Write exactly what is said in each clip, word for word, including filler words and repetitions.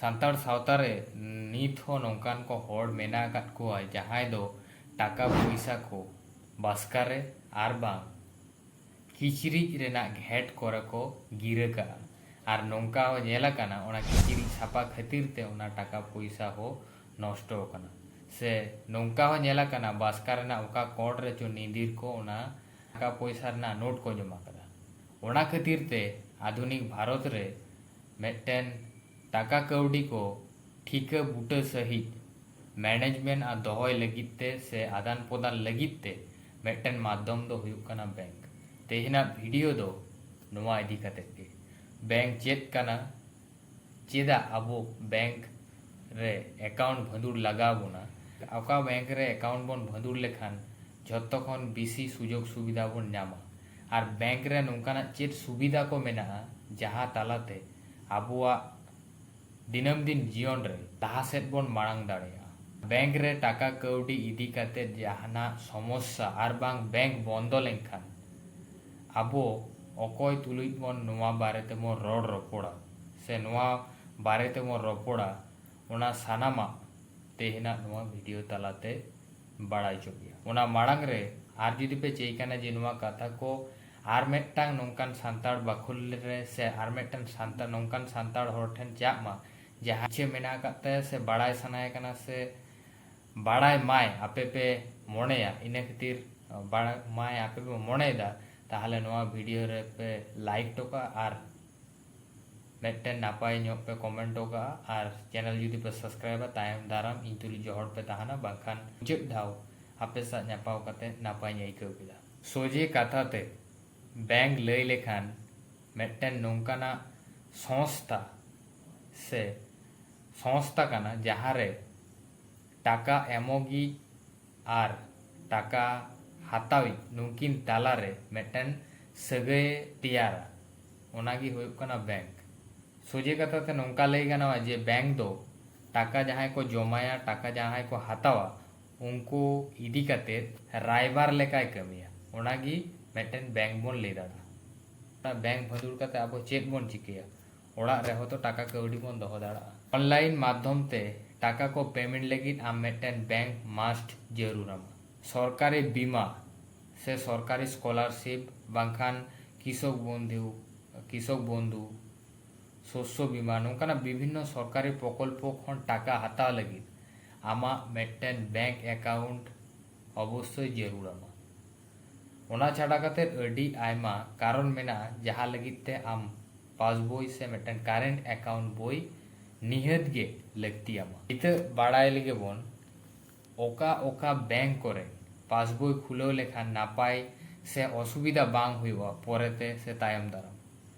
ᱥᱟᱱᱛᱟᱲ ᱥᱟᱶᱛᱟ ᱨᱮ ᱱᱤᱛ ᱦᱚᱸ ᱱᱚᱝᱠᱟᱱ ᱠᱚ ᱦᱚᱲ ᱢᱮᱱᱟᱜ ᱟᱠᱟᱫ ᱠᱚᱣᱟ, ᱡᱟᱦᱟᱸᱭ ᱫᱚ ᱴᱟᱠᱟ ᱯᱚᱭᱥᱟ ᱠᱚ ᱵᱟᱥᱠᱟ ᱨᱮ ᱟᱨ ᱵᱟᱝ ᱠᱤᱪᱨᱤᱡ ᱨᱮᱱᱟᱜ ᱜᱷᱮᱴ ᱠᱚᱨᱮ ᱠᱚ ᱜᱤᱨᱟᱹ ᱠᱟᱜᱼᱟ᱾ ᱟᱨ ᱱᱚᱝᱠᱟ ᱦᱚᱸ ᱧᱮᱞ ᱟᱠᱟᱱᱟ, ᱚᱱᱟ ᱠᱤᱪᱨᱤᱡ ᱥᱟᱯᱷᱟ ᱠᱷᱟᱹᱛᱤᱨ ᱛᱮ ᱚᱱᱟ ᱴᱟᱠᱟ ᱯᱚᱭᱥᱟ ᱦᱚᱸ ᱱᱚᱥᱴᱚ ᱟᱠᱟᱱᱟ᱾ ᱥᱮ ᱱᱚᱝᱠᱟ ᱦᱚᱸ ᱧᱮᱞ ᱟᱠᱟᱱᱟ, ᱵᱟᱥᱠᱟ ᱨᱮᱱᱟᱜ ᱚᱠᱟ ᱠᱚᱬ ᱨᱮᱪᱚ ᱱᱤᱫᱤᱨ ᱠᱚ ᱚᱱᱟ ᱴᱟᱠᱟ ᱯᱚᱭᱥᱟ ᱨᱮᱱᱟᱜ ᱱᱳᱴ ᱠᱚ ᱡᱚᱢᱟ ᱠᱟᱫᱟ᱾ ᱚᱱᱟ ᱠᱷᱟᱹᱛᱤᱨ ᱛᱮ ᱟᱫᱷᱩᱱᱤᱠ ᱵᱷᱟᱨᱚᱛ ᱨᱮ ᱢᱤᱫᱴᱮᱱ ᱴᱟᱠᱟ ᱠᱟᱹᱣᱰᱤ ᱠᱚ ᱴᱷᱤᱠᱟᱹ ᱵᱩᱴᱟᱹ ᱥᱟᱹᱦᱤᱡ ᱢᱮᱱᱮᱡᱽᱢᱮᱱᱴ ᱟᱨ ᱫᱚᱦᱚᱭ ᱞᱟᱹᱜᱤᱫ ᱛᱮ ᱥᱮ ᱟᱫᱟᱱ ᱯᱨᱚᱫᱟᱱ ᱞᱟᱹᱜᱤᱫ ᱛᱮ ᱢᱤᱫᱴᱮᱱ ᱢᱟᱫᱽᱫᱷᱚᱢ ᱫᱚ ᱦᱩᱭᱩᱜ ᱠᱟᱱᱟ ᱵᱮᱝᱠ᱾ ᱛᱮᱦᱮᱧᱟᱜ ᱵᱷᱤᱰᱤᱭᱳ ᱫᱚ ᱱᱚᱣᱟ ᱤᱫᱤ ᱠᱟᱛᱮᱫ ᱜᱮ, ᱵᱮᱝᱠ ᱪᱮᱫ ᱠᱟᱱᱟ, ᱪᱮᱫᱟᱜ ᱟᱵᱚ ᱵᱮᱝᱠ ᱨᱮ ᱮᱠᱟᱣᱩᱱᱴ ᱵᱷᱟᱹᱸᱫᱩᱲ ᱞᱟᱜᱟᱣ ᱵᱚᱱᱟ, ᱚᱠᱟ ᱵᱮᱝᱠ ᱨᱮ ᱮᱠᱟᱣᱩᱱᱴ ᱵᱚᱱ ᱵᱷᱟᱹᱸᱫᱩᱲ ᱞᱮᱠᱷᱟᱱ ᱡᱷᱚᱛᱚ ᱠᱷᱚᱱ ᱵᱮᱥᱤ ᱥᱩᱡᱳᱜᱽ ᱥᱩᱵᱤᱫᱷᱟ ᱵᱚᱱ ᱧᱟᱢᱟ, ᱟᱨ ᱵᱮᱝᱠ ᱨᱮ ᱱᱚᱝᱠᱟᱱᱟᱜ ᱪᱮᱫ ᱥᱩᱵᱤᱫᱷᱟ ᱠᱚ ᱢᱮᱱᱟᱜᱼᱟ ᱡᱟᱦᱟᱸ ᱛᱟᱞᱟᱛᱮ ᱟᱵᱚᱣᱟᱜ ᱫᱤᱱᱟᱹᱢ ᱫᱤᱱ ᱡᱤᱭᱚᱱ ᱨᱮ ᱞᱟᱦᱟ ᱥᱮᱫ ᱵᱚᱱ ᱢᱟᱲᱟᱝ ᱫᱟᱲᱮᱭᱟᱜᱼᱟ᱾ ᱵᱮᱝᱠ ᱨᱮ ᱴᱟᱠᱟ ᱠᱟᱹᱣᱰᱤ ᱤᱫᱤ ᱠᱟᱛᱮ ᱡᱟᱦᱟᱱᱟᱜ ᱥᱚᱢᱚᱥᱥᱟ ᱟᱨ ᱵᱟᱝ ᱵᱮᱝᱠ ᱵᱚᱱᱫᱚ ᱞᱮᱱᱠᱷᱟᱱ ᱟᱵᱚ ᱚᱠᱚᱭ ᱛᱩᱞᱩᱡ ᱵᱚᱱ ᱱᱚᱣᱟ ᱵᱟᱨᱮ ᱛᱮᱵᱚᱱ ᱨᱚᱲ ᱨᱚᱯᱚᱲᱟ ᱥᱮ ᱱᱚᱣᱟ ᱵᱟᱨᱮ ᱛᱮᱵᱚᱱ ᱨᱚᱯᱚᱲᱟ, ᱚᱱᱟ ᱥᱟᱱᱟᱢᱟᱜ ᱛᱮᱦᱮᱧᱟᱜ ᱱᱚᱣᱟ ᱵᱷᱤᱰᱤᱭᱳ ᱛᱟᱞᱟᱛᱮ ᱵᱟᱲᱟᱭ ᱦᱚᱪᱚ ᱯᱮᱭᱟ᱾ ᱚᱱᱟ ᱢᱟᱲᱟᱝ ᱨᱮ ᱟᱨ ᱡᱩᱫᱤ ᱯᱮ ᱪᱟᱹᱭ ᱠᱟᱱᱟ ᱡᱮ ᱱᱚᱣᱟ ᱠᱟᱛᱷᱟ ᱠᱚ ᱟᱨ ᱢᱤᱫᱴᱟᱝ ᱱᱚᱝᱠᱟᱱ ᱥᱟᱱᱛᱟᱲ ᱵᱟᱠᱷᱳᱞ ᱨᱮ ᱥᱮ ᱟᱨ ᱢᱤᱫᱴᱟᱝ ᱥᱟᱱᱛᱟᱲ, ᱱᱚᱝᱠᱟᱱ ᱥᱟᱱᱛᱟᱲ ᱦᱚᱲ ᱴᱷᱮᱱ ᱪᱟᱜ ᱢᱟ, ᱡᱟᱦᱟᱸ ᱤᱪᱪᱷᱟᱹ ᱢᱮᱱᱟᱜ ᱟᱠᱟᱫ ᱛᱟᱭᱟ ᱥᱮ ᱵᱟᱲᱟᱭ ᱥᱟᱱᱟᱭᱮ ᱠᱟᱱᱟ ᱥᱮ ᱵᱟᱲᱟᱭ ᱢᱟᱭ ᱟᱯᱮ ᱯᱮ ᱢᱚᱱᱮᱭᱟ, ᱤᱱᱟᱹ ᱠᱷᱟᱹᱛᱤᱨ ᱵᱟᱲᱟᱭ ᱢᱟᱭ ᱟᱯᱮ ᱯᱮ ᱢᱚᱱᱮᱭᱮᱫᱟ, ᱛᱟᱦᱚᱞᱮ ᱱᱚᱣᱟ ᱵᱷᱤᱰᱤᱭᱳ ᱨᱮ ᱯᱮ ᱞᱟᱭᱤᱠ ᱦᱚᱴᱚ ᱠᱟᱜᱼᱟ ᱟᱨ ᱢᱤᱫᱴᱮᱱ ᱱᱟᱯᱟᱭ ᱧᱚᱜ ᱯᱮ ᱠᱚᱢᱮᱱᱴ ᱦᱚᱴᱚ ᱠᱟᱜᱼᱟ᱾ ᱟᱨ ᱪᱮᱱᱮᱞ ᱡᱩᱫᱤ ᱯᱮ ᱥᱟᱵᱥᱠᱨᱟᱭᱤᱵᱟ, ᱛᱟᱭᱚᱢ ᱫᱟᱨᱟᱢ ᱤᱧ ᱛᱩᱞᱩᱡ ᱡᱚᱦᱚᱲ ᱯᱮ ᱛᱟᱦᱮᱱᱟ, ᱵᱟᱝᱠᱷᱟᱱ ᱢᱩᱪᱟᱹᱫ ᱫᱷᱟᱣ ᱟᱯᱮ ᱥᱟᱶ ᱧᱟᱯᱟᱢ ᱠᱟᱛᱮ ᱱᱟᱯᱟᱭ ᱤᱧ ᱟᱹᱭᱠᱟᱹᱣ ᱠᱮᱫᱟ᱾ ᱥᱚᱡᱷᱮ ᱠᱟᱛᱷᱟ ᱛᱮ ᱵᱮᱝᱠ ᱞᱟᱹᱭ ᱞᱮᱠᱷᱟᱱ ᱢᱤᱫᱴᱮᱱ ᱱᱚᱝᱠᱟᱱᱟᱜ ᱥᱚᱝᱥᱛᱷᱟ ᱥᱮ ᱥᱚᱝᱥᱛᱷᱟ ᱠᱟᱱᱟ, ᱡᱟᱦᱟᱸ ᱨᱮ ᱴᱟᱠᱟ ᱮᱢᱚᱜᱤᱡ ᱟᱨ ᱴᱟᱠᱟ ᱦᱟᱛᱟᱣᱤᱡ ᱱᱩᱠᱤᱱ ᱛᱟᱞᱟᱨᱮ ᱢᱤᱫᱴᱮᱱ ᱥᱟᱹᱜᱟᱹᱭᱮ ᱛᱮᱭᱟᱨᱟ, ᱚᱱᱟᱜᱮ ᱦᱩᱭᱩᱜ ᱠᱟᱱᱟ ᱵᱮᱝᱠ᱾ ᱥᱚᱡᱷᱮ ᱠᱟᱛᱷᱟ ᱛᱮ ᱱᱚᱝᱠᱟ ᱞᱟᱹᱭ ᱜᱟᱱᱚᱜᱼᱟ ᱡᱮ ᱵᱮᱝᱠ ᱫᱚ ᱴᱟᱠᱟ ᱡᱟᱦᱟᱸᱭ ᱠᱚ ᱡᱚᱢᱟᱭᱟ, ᱴᱟᱠᱟ ᱡᱟᱦᱟᱸᱭ ᱠᱚ ᱦᱟᱛᱟᱣᱟ, ᱩᱱᱠᱩ ᱤᱫᱤ ᱠᱟᱛᱮ ᱨᱟᱭᱵᱟᱨ ᱞᱮᱠᱟᱭ ᱠᱟᱹᱢᱤᱭᱟ᱾ ᱚᱱᱟᱜᱮ ᱢᱤᱫᱴᱮᱱ ᱵᱮᱝᱠ ᱵᱚᱱ ᱞᱟᱹᱭ ᱫᱟᱲᱮᱭᱟᱜᱼᱟ᱾ ᱚᱱᱟ ᱵᱮᱝᱠ ᱵᱷᱟᱹᱸᱫᱩᱲ ᱠᱟᱛᱮ ᱟᱵᱚ ᱪᱮᱫ ᱵᱚᱱ ᱪᱤᱠᱟᱹᱭᱟ? ᱚᱲᱟᱜ ᱨᱮᱦᱚᱸ ᱛᱚ ᱴᱟᱠᱟ ᱠᱟᱹᱣᱰᱤ ᱵᱚᱱ ᱫᱚᱦᱚ ᱫᱟᱲᱮᱭᱟᱜᱼᱟ᱾ ᱚᱱᱞᱟᱭᱤᱱ ᱢᱟᱫᱽᱫᱷᱚᱢ ᱛᱮ ᱴᱟᱠᱟ ᱠᱚ ᱯᱮᱢᱮᱱᱴ ᱞᱟᱹᱜᱤᱫ ᱟᱢ ᱢᱤᱫᱴᱮᱱ ᱵᱮᱝᱠ ᱢᱟᱥᱴ ᱡᱟᱹᱨᱩᱲ ᱟᱢᱟ᱾ ᱥᱚᱨᱠᱟᱨᱤ ᱵᱤᱢᱟ ᱥᱮ ᱥᱚᱨᱠᱟᱨᱤ ᱥᱠᱚᱞᱟᱨᱥᱤᱯ ᱵᱟᱝᱠᱷᱟᱱ ᱠᱤᱥᱚᱠ ᱵᱚᱱᱫᱷᱩ, ᱠᱤᱥᱚᱠ ᱵᱚᱱᱫᱷᱩ, ᱥᱚᱥᱭᱚ ᱵᱤᱢᱟ, ᱱᱚᱝᱠᱟᱱᱟᱜ ᱵᱤᱵᱷᱤᱱᱱᱚ ᱥᱚᱨᱠᱟᱨᱤ ᱯᱨᱚᱠᱚᱞᱯᱚ ᱠᱷᱚᱱ ᱴᱟᱠᱟ ᱦᱟᱛᱟᱣ ᱞᱟᱹᱜᱤᱫ ᱟᱢᱟᱜ ᱢᱤᱫᱴᱮᱱ ᱵᱮᱝᱠ ᱮᱠᱟᱣᱩᱱᱴ ᱚᱵᱚᱥᱥᱳᱭ ᱡᱟᱹᱨᱩᱲ ᱟᱢᱟ᱾ ᱚᱱᱟ ᱪᱷᱟᱰᱟ ᱠᱟᱛᱮ ᱟᱹᱰᱤ ᱟᱭᱢᱟ ᱠᱟᱨᱚᱱ ᱢᱮᱱᱟᱜᱼᱟ ᱡᱟᱦᱟᱸ ᱞᱟᱹᱜᱤᱫ ᱛᱮ ᱟᱢ ᱯᱟᱥᱵᱳᱭ ᱥᱮ ᱢᱤᱫᱴᱮᱱ ᱠᱟᱨᱮᱱᱴ ᱮᱠᱟᱣᱩᱱᱴ ᱵᱳᱭ ᱱᱤᱦᱟᱹᱛ ᱜᱮ ᱞᱟᱹᱠᱛᱤ ᱟᱢᱟ᱾ ᱱᱤᱛᱚᱜ ᱵᱟᱲᱟᱭ ᱞᱮᱜᱮ ᱵᱚᱱ ᱚᱠᱟ ᱚᱠᱟ ᱵᱮᱝᱠ ᱠᱚᱨᱮ ᱯᱟᱥᱵᱳᱭ ᱠᱷᱩᱞᱟᱹᱣ ᱞᱮᱠᱷᱟᱱ ᱱᱟᱯᱟᱭ ᱥᱮ ᱚᱥᱩᱵᱤᱫᱷᱟ ᱵᱟᱝ ᱦᱩᱭᱩᱜᱼᱟ ᱯᱚᱨᱮᱛᱮ ᱥᱮ ᱛᱟᱭᱚᱢ ᱫᱟᱨᱟᱢ᱾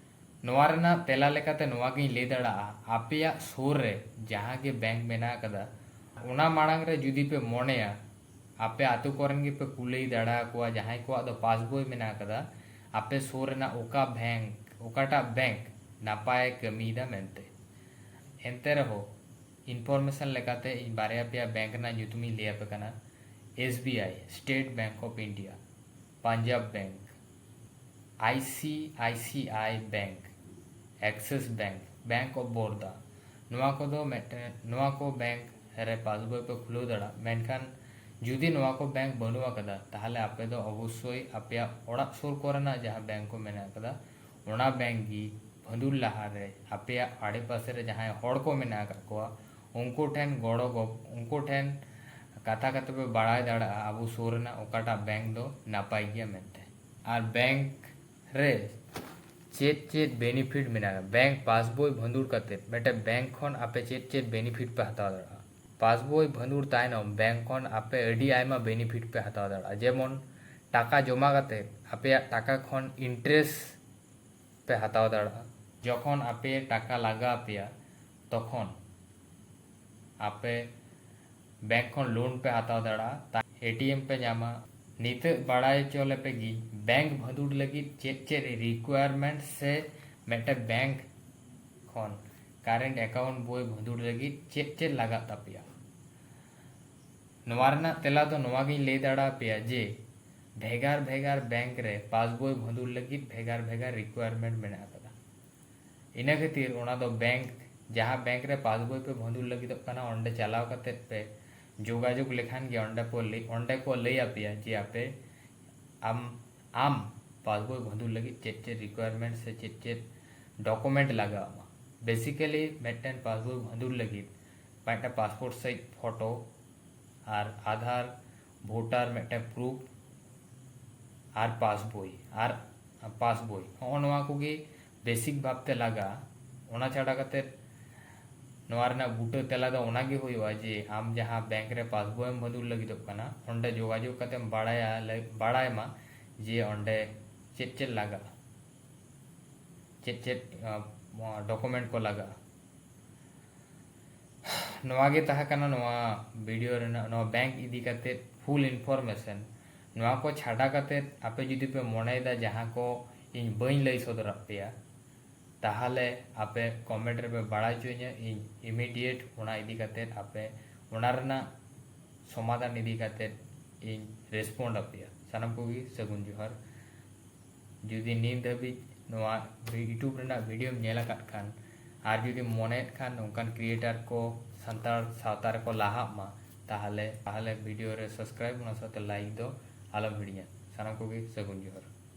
ᱱᱚᱣᱟ ᱨᱮᱱᱟᱜ ᱛᱮᱞᱟ ᱞᱮᱠᱟᱛᱮ ᱱᱚᱣᱟ ᱜᱤᱧ ᱞᱟᱹᱭ ᱫᱟᱲᱮᱭᱟᱜᱼᱟ, ᱟᱯᱮᱭᱟᱜ ᱥᱩᱨ ᱨᱮ ᱡᱟᱦᱟᱸ ᱜᱮ ᱵᱮᱝᱠ ᱢᱮᱱᱟᱜ ᱟᱠᱟᱫᱟ, ᱚᱱᱟ ᱢᱟᱲᱟᱝ ᱨᱮ ᱡᱩᱫᱤ ᱯᱮ ᱢᱚᱱᱮᱭᱟ, ᱟᱯᱮ ᱟᱛᱳ ᱠᱚᱨᱮᱱ ᱜᱮᱯᱮ ᱠᱩᱞᱤ ᱫᱟᱲᱮ ᱟᱠᱚᱣᱟ ᱡᱟᱦᱟᱸᱭ ᱠᱚᱣᱟᱜ ᱫᱚ ᱯᱟᱥᱵᱳᱭ ᱢᱮᱱᱟᱜ ᱟᱠᱟᱫᱟ, ᱟᱯᱮ ᱥᱩᱨ ᱨᱮᱱᱟᱜ ᱚᱠᱟ ᱵᱮᱝᱠ, ᱚᱠᱟᱴᱟᱜ ᱵᱮᱝᱠ ᱱᱟᱯᱟᱭᱮ ᱠᱟᱹᱢᱤᱭᱮᱫᱟ ᱢᱮᱱᱛᱮ᱾ ᱮᱱᱛᱮ ᱨᱮᱦᱚᱸ ᱤᱱᱯᱷᱚᱨᱢᱮᱥᱚᱱ ᱞᱮᱠᱟᱛᱮ ᱤᱧ ᱵᱟᱨᱭᱟ ᱯᱮᱭᱟ ᱵᱮᱝᱠ ᱨᱮᱱᱟᱜ ᱧᱩᱛᱩᱢᱤᱧ ᱞᱟᱹᱭ ᱟᱯᱮ ᱠᱟᱱᱟ, S B I, State Bank of India, Punjab bank, I C I C I bank, Axis bank, bank of Baroda, ᱱᱚᱣᱟ ᱠᱚᱫᱚ ᱢᱤᱫᱴᱮᱱ, ᱱᱚᱣᱟ ᱠᱚ ᱵᱮᱝᱠ ᱨᱮ ᱯᱟᱥᱵᱳᱭ ᱯᱮ ᱠᱷᱩᱞᱟᱹᱣ ᱫᱟᱲᱮᱭᱟᱜᱼᱟ᱾ ᱢᱮᱱᱠᱷᱟᱱ ᱡᱩᱫᱤ ᱱᱚᱣᱟ ᱠᱚ ᱵᱮᱝᱠ ᱵᱟᱹᱱᱩᱜ ᱟᱠᱟᱫᱟ, ᱛᱟᱦᱚᱞᱮ ᱟᱯᱮ ᱫᱚ ᱚᱵᱚᱥᱥᱳᱭ ᱟᱯᱮᱭᱟᱜ ᱚᱲᱟᱜ ᱥᱩᱨ ᱠᱚᱨᱮᱱᱟᱜ ᱡᱟᱦᱟᱸ ᱵᱮᱝᱠ ᱠᱚ ᱢᱮᱱᱟᱜ ᱟᱠᱟᱫᱟ, ᱚᱱᱟ ᱵᱮᱝᱠ ᱜᱮ ᱵᱷᱟᱹᱱᱫᱩᱲ ᱞᱟᱦᱟᱨᱮ ᱟᱯᱮᱭᱟᱜ ᱟᱲᱮᱯᱟᱥᱮ ᱨᱮ ᱡᱟᱦᱟᱸᱭ ᱦᱚᱲ ᱠᱚ ᱢᱮᱱᱟᱜ ᱟᱠᱟᱫ ᱠᱚᱣᱟ, ᱩᱱᱠᱩ ᱴᱷᱮᱱ ᱜᱚᱲᱚ ᱜᱚᱯ-, ᱩᱱᱠᱩ ᱴᱷᱮᱱ ᱠᱟᱛᱷᱟ ᱠᱟᱛᱮ ᱯᱮ ᱵᱟᱲᱟᱭ ᱫᱟᱲᱮᱭᱟᱜᱼᱟ ᱟᱵᱚ ᱥᱩᱨ ᱨᱮᱱᱟᱜ ᱚᱠᱟᱴᱟᱜ ᱵᱮᱝᱠ ᱫᱚ ᱱᱟᱯᱟᱭ ᱜᱮᱭᱟ ᱢᱮᱱᱛᱮ᱾ ᱟᱨ ᱵᱮᱝᱠ ᱨᱮ ᱪᱮᱫ ᱪᱮᱫ ᱵᱮᱱᱤᱯᱷᱤᱴ ᱢᱮᱱᱟᱜᱼᱟ? ᱵᱮᱝᱠ ᱯᱟᱥᱵᱳᱭ ᱵᱷᱟᱹᱱᱫᱩᱲ ᱠᱟᱛᱮ ᱢᱤᱫᱴᱮᱱ ᱵᱮᱝᱠ ᱠᱷᱚᱱ ᱟᱯᱮ ᱪᱮᱫ ᱪᱮᱫ ᱵᱮᱱᱤᱯᱷᱤᱴ ᱯᱮ ᱦᱟᱛᱟᱣ ᱫᱟᱲᱮᱭᱟᱜᱼᱟ? ᱯᱟᱥᱵᱳᱭ ᱵᱷᱟᱹᱱᱫᱩᱲ ᱛᱟᱭᱱᱚᱢ ᱵᱮᱝᱠ ᱠᱷᱚᱱ ᱟᱯᱮ ᱟᱹᱰᱤ ᱟᱭᱢᱟ ᱵᱮᱱᱤᱯᱷᱤᱴ ᱯᱮ ᱦᱟᱛᱟᱣ ᱫᱟᱲᱮᱭᱟᱜᱼᱟ, ᱡᱮᱢᱚᱱ ᱴᱟᱠᱟ ᱡᱚᱢᱟ ᱠᱟᱛᱮ ᱟᱯᱮᱭᱟᱜ ᱴᱟᱠᱟ ᱠᱷᱚᱱ ᱤᱱᱴᱟᱨᱮᱥᱴ ᱯᱮ ᱦᱟᱛᱟᱣ ᱫᱟᱲᱮᱭᱟᱜᱼᱟ᱾ ᱡᱚᱠᱷᱚᱱ ᱟᱯᱮ ᱴᱟᱠᱟ ᱞᱟᱜᱟᱣ ᱟᱯᱮᱭᱟ, ᱛᱚᱠᱷᱚᱱ ᱟᱯᱮ ᱵᱮᱝᱠ ᱠᱷᱚᱱ ᱞᱳᱱ ᱯᱮ ᱦᱟᱛᱟᱣ ᱫᱟᱲᱮᱭᱟᱜᱼᱟ, ᱮ ᱴᱤ ᱮᱢ ᱯᱮ ᱧᱟᱢᱟ᱾ ᱱᱤᱛᱚᱜ ᱵᱟᱲᱟᱭ ᱦᱚᱪᱚ ᱞᱮᱯᱮ ᱜᱤᱧ, ᱵᱮᱝᱠ ᱵᱷᱟᱹᱫᱩᱲ ᱞᱟᱹᱜᱤᱫ ᱪᱮᱫ ᱪᱮᱫ ᱨᱤᱠᱩᱭᱟᱨᱢᱮᱱᱴ ᱥᱮ ᱢᱤᱫᱴᱮᱱ ᱵᱮᱝᱠ ᱠᱷᱚᱱ ᱠᱟᱨᱮᱱᱴ ᱮᱠᱟᱣᱩᱱᱴ ᱵᱳᱭ ᱵᱷᱟᱹᱫᱩᱲ ᱞᱟᱹᱜᱤᱫ ᱪᱮᱫ ᱪᱮᱫ ᱞᱟᱜᱟᱜ ᱛᱟᱯᱮᱭᱟ᱾ ᱱᱚᱣᱟ ᱨᱮᱱᱟᱜ ᱛᱮᱞᱟ ᱫᱚ ᱱᱚᱣᱟ ᱜᱤᱧ ᱞᱟᱹᱭ ᱫᱟᱲᱮ ᱟᱯᱮᱭᱟ ᱡᱮ ᱵᱷᱮᱜᱟᱨ ᱵᱷᱮᱜᱟᱨ ᱵᱮᱝᱠ ᱨᱮ ᱯᱟᱥᱵᱳᱭ ᱵᱷᱟᱹᱫᱩᱲ ᱞᱟᱹᱜᱤᱫ ᱵᱷᱮᱜᱟᱨ ᱵᱷᱮᱜᱟᱨ ᱨᱤᱠᱩᱭᱟᱨᱢᱮᱱᱴ ᱢᱮᱱᱟᱜ ᱟᱠᱟᱫᱟ᱾ ᱤᱱᱟᱹ ᱠᱷᱟᱹᱛᱤᱨ ᱚᱱᱟ ᱫᱚ ᱵᱮᱝᱠ, ᱡᱟᱦᱟᱸ ᱵᱮᱝᱠ ᱨᱮ ᱯᱟᱥᱵᱳᱭ ᱯᱮ ᱵᱷᱟᱹᱸᱫᱩᱲ ᱞᱟᱹᱜᱤᱫᱚᱜ ᱠᱟᱱᱟ, ᱚᱸᱰᱮ ᱪᱟᱞᱟᱣ ᱠᱟᱛᱮᱫ ᱯᱮ ᱡᱳᱜᱟᱡᱳᱜᱽ ᱞᱮᱠᱷᱟᱱ ᱜᱮ ᱚᱸᱰᱮ ᱠᱚ ᱞᱟᱹᱭ, ᱚᱸᱰᱮ ᱠᱚ ᱞᱟᱹᱭ ᱟᱯᱮᱭᱟ ᱡᱮ ᱟᱯᱮ ᱟᱢ, ᱟᱢ ᱯᱟᱥᱵᱳᱭ ᱵᱷᱟᱹᱸᱫᱩᱲ ᱞᱟᱹᱜᱤᱫ ᱪᱮᱫ ᱪᱮᱫ ᱨᱤᱠᱣᱟᱨᱢᱮᱱᱴ ᱥᱮ ᱪᱮᱫ ᱪᱮᱫ ᱰᱚᱠᱩᱢᱮᱱᱴ ᱞᱟᱜᱟᱣ ᱟᱢᱟ᱾ ᱵᱮᱥᱤᱠᱟᱞᱤ ᱢᱤᱫᱴᱮᱱ ᱯᱟᱥᱵᱳᱭ ᱵᱷᱟᱹᱸᱫᱩᱲ ᱞᱟᱹᱜᱤᱫ ᱢᱤᱫᱴᱮᱱ ᱯᱟᱥᱯᱳᱨᱴ ᱥᱟᱭᱤᱡ ᱯᱷᱳᱴᱳ ᱟᱨ ᱟᱫᱷᱟᱨ, ᱵᱷᱳᱴᱟᱨ ᱢᱤᱫᱴᱮᱱ ᱯᱨᱩᱯᱷ ᱟᱨ ᱯᱟᱥᱵᱳᱭ, ᱟᱨ ᱯᱟᱥᱵᱳᱭ, ᱦᱚᱸᱜᱼᱚ ᱱᱚᱣᱟ ᱠᱚᱜᱮ ᱵᱮᱥᱤᱠ ᱵᱷᱟᱵᱽᱛᱮ ᱞᱟᱜᱟᱜᱼᱟ᱾ ᱚᱱᱟ ᱪᱷᱟᱰᱟ ᱠᱟᱛᱮᱫ ᱱᱚᱣᱟ ᱨᱮᱱᱟᱜ ᱵᱩᱴᱟᱹ ᱛᱮᱞᱟ ᱫᱚ ᱚᱱᱟ ᱜᱮ ᱦᱩᱭᱩᱜᱼᱟ ᱡᱮ ᱟᱢ ᱡᱟᱦᱟᱸ ᱵᱮᱝᱠ ᱨᱮ ᱯᱟᱥᱵᱳᱭ ᱮᱢ ᱵᱷᱟᱹᱸᱫᱩᱲ ᱞᱟᱹᱜᱤᱫᱚᱜ ᱠᱟᱱᱟ, ᱚᱸᱰᱮ ᱡᱳᱜᱟᱡᱳᱜᱽ ᱠᱟᱛᱮᱢ ᱵᱟᱲᱟᱭᱟ, ᱞᱟᱹ-, ᱵᱟᱲᱟᱭ ᱢᱟ ᱡᱮ ᱚᱸᱰᱮ ᱪᱮᱫ ᱪᱮᱫ ᱞᱟᱜᱟᱜᱼᱟ, ᱪᱮᱫ ᱪᱮᱫ, ᱟᱸ, ᱰᱚᱠᱩᱢᱮᱱᱴ ᱠᱚ ᱞᱟᱜᱟᱜᱼᱟ᱾ ᱱᱚᱣᱟ ᱜᱮ ᱛᱟᱦᱮᱸ ᱠᱟᱱᱟ ᱱᱚᱣᱟ ᱵᱷᱤᱰᱤᱭᱳ ᱨᱮᱱᱟᱜ, ᱱᱚᱣᱟ ᱵᱮᱝᱠ ᱤᱫᱤ ᱠᱟᱛᱮᱫ ᱯᱷᱩᱞ ᱤᱱᱯᱷᱚᱨᱢᱮᱥᱚᱱ᱾ ᱱᱚᱣᱟ ᱠᱚ ᱪᱷᱟᱰᱟ ᱠᱟᱛᱮᱫ ᱟᱯᱮ ᱡᱩᱫᱤ ᱯᱮ ᱢᱚᱱᱮᱭᱮᱫᱟ ᱡᱟᱦᱟᱸ ᱠᱚ ᱤᱧ ᱵᱟᱹᱧ ᱞᱟᱹᱭ ᱥᱚᱫᱚᱨᱟᱜ ᱯᱮᱭᱟ, ᱛᱟᱦᱚᱞᱮ ᱟᱯᱮ ᱠᱚᱢᱮᱱᱴ ᱨᱮᱯᱮ ᱵᱟᱲᱟᱭ ᱦᱚᱪᱚᱧᱟ᱾ ᱤᱧ ᱤᱢᱤᱰᱤᱭᱮᱴ ᱚᱱᱟ ᱤᱫᱤ ᱠᱟᱛᱮᱫ, ᱟᱯᱮ ᱚᱱᱟ ᱨᱮᱱᱟᱜ ᱥᱚᱢᱟᱫᱷᱟᱱ ᱤᱫᱤ ᱠᱟᱛᱮᱫ ᱤᱧ ᱨᱮᱥᱯᱚᱱᱰ ᱟᱯᱮᱭᱟ᱾ ᱥᱟᱱᱟᱢ ᱠᱚᱜᱮ ᱥᱟᱹᱜᱩᱱ ᱡᱚᱦᱟᱨ᱾ ᱡᱩᱫᱤ ᱱᱤᱛ ᱫᱷᱟᱹᱵᱤᱡ ᱱᱚᱣᱟ YouTube ᱨᱮᱱᱟᱜ ᱵᱷᱤᱰᱤᱭᱳᱢ ᱧᱮᱞ ᱟᱠᱟᱫ ᱠᱷᱟᱱ ᱟᱨ ᱡᱩᱫᱤᱢ ᱢᱚᱱᱮᱭᱮᱫ ᱠᱷᱟᱱ ᱚᱱᱠᱟᱱ ᱠᱨᱤᱭᱮᱴᱟᱨ ᱠᱚ ᱥᱟᱱᱛᱟᱲ ᱥᱟᱶᱛᱟ ᱨᱮᱠᱚ ᱞᱟᱦᱟᱜ ᱢᱟ, ᱛᱟᱦᱚᱞᱮ, ᱛᱟᱦᱚᱞᱮ ᱵᱷᱤᱰᱤᱭᱳ ᱨᱮ ᱥᱟᱵᱥᱠᱨᱟᱭᱤᱵ, ᱚᱱᱟ ᱥᱟᱶᱛᱮ ᱞᱟᱭᱤᱠ ᱫᱚ ᱟᱞᱚᱢ ᱦᱤᱲᱤᱧᱟ᱾ ᱥᱟᱱᱟᱢ ᱠᱚᱜᱮ ᱥᱟᱹᱜᱩᱱ ᱡᱚᱦᱟᱨ᱾